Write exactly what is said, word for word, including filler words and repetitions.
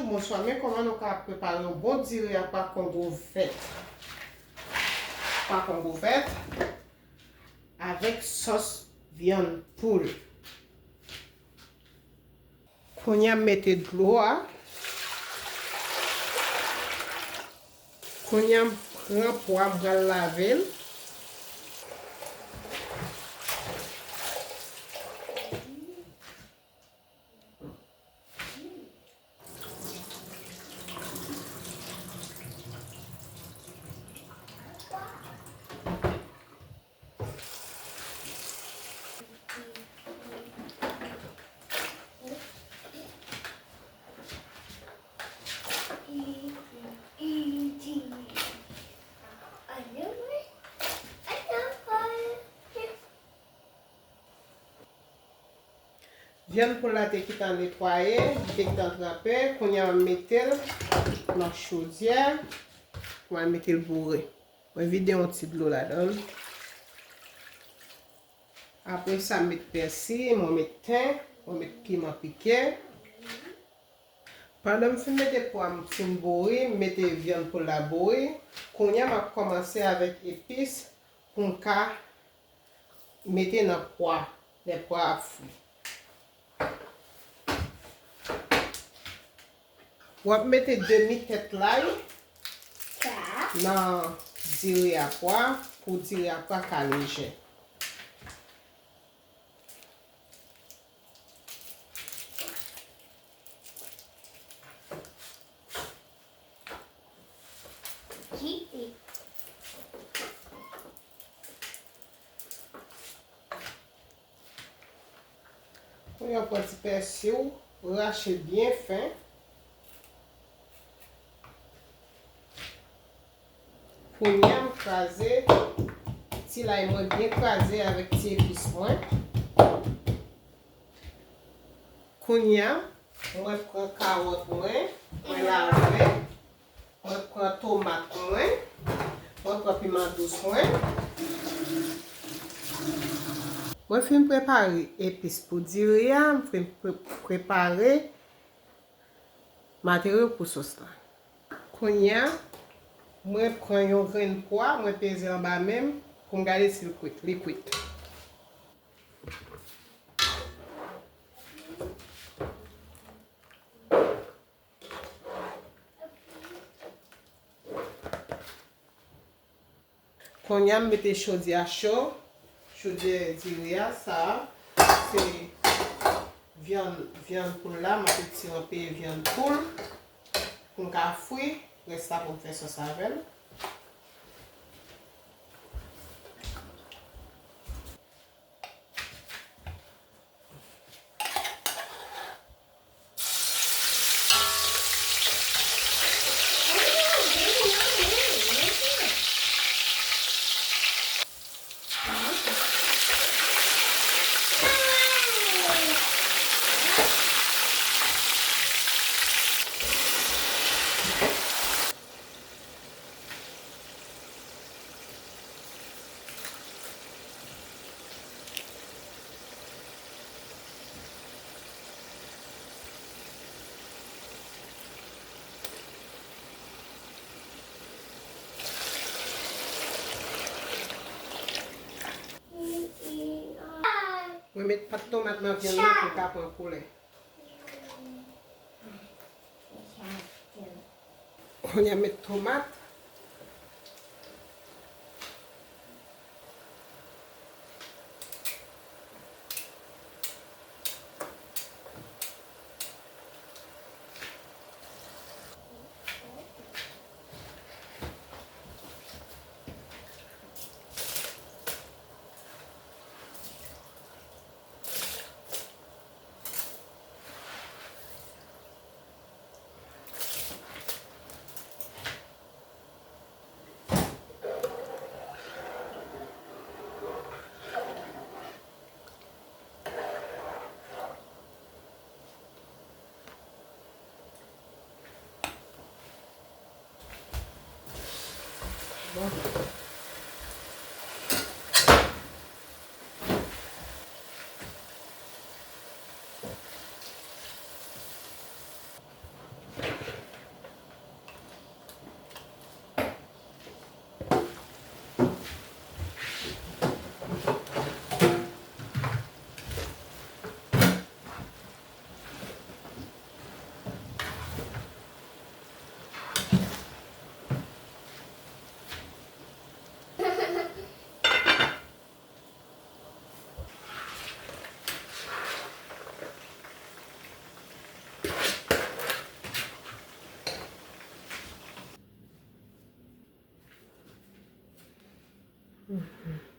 Bonswa, men kòman nou ka prepare yon bon diri a pa kongo vèt. Pa kongo vèt avèk sòs vyann poul. Kounye a m mete dlo a. Kounye a m pran pwa, m pral lave l. Vyann poul la te gentan netwaye, li te gentan tranpe, kounye a m mete l nan chodyè, m al mete l boure. Mwen vide yon ti dlo ladan l. Apre sa, m met pèsi, mwen met ten, mwen met piman pike. Pandan m fin mete pwa m fin bouri, m mete vyann poul la bouri. Kounye a m ap kòmanse avèk epis pou m ka mete nan pwa, lè pwa ap fri. W ap mete demi tèt lay nan diri a pwa pou diri a pwa ka lejè. Kounye a w pran ti pèsi w, rache byen fen. Kounye a m kraze ti lay mwen byen kraze avèk ti epis mwen. Kounye a, mwen pran kawòt mwen, mwen lave, mwen pran tomat mwen, mwen pran piman dous mwen. Mwen fin prepare epis pou diri a, m fin pre- prepare materyo pou sòs la. Kounye a, mwen pran yon grenn pwa, mwen peze anba men m pou m gade si l kwit. Li kwit. Kounye a, m mete chodyè a cho, chodyè diri a, sa a, se vyann, vyann poul la, m ap etire yon pe vyann poul pou m ka fri, rès la pou m fè sòs avè l. Mwen met pat tomat nan vyann nan pou l ka pran koulè. Kounye a met tomat. Mhm.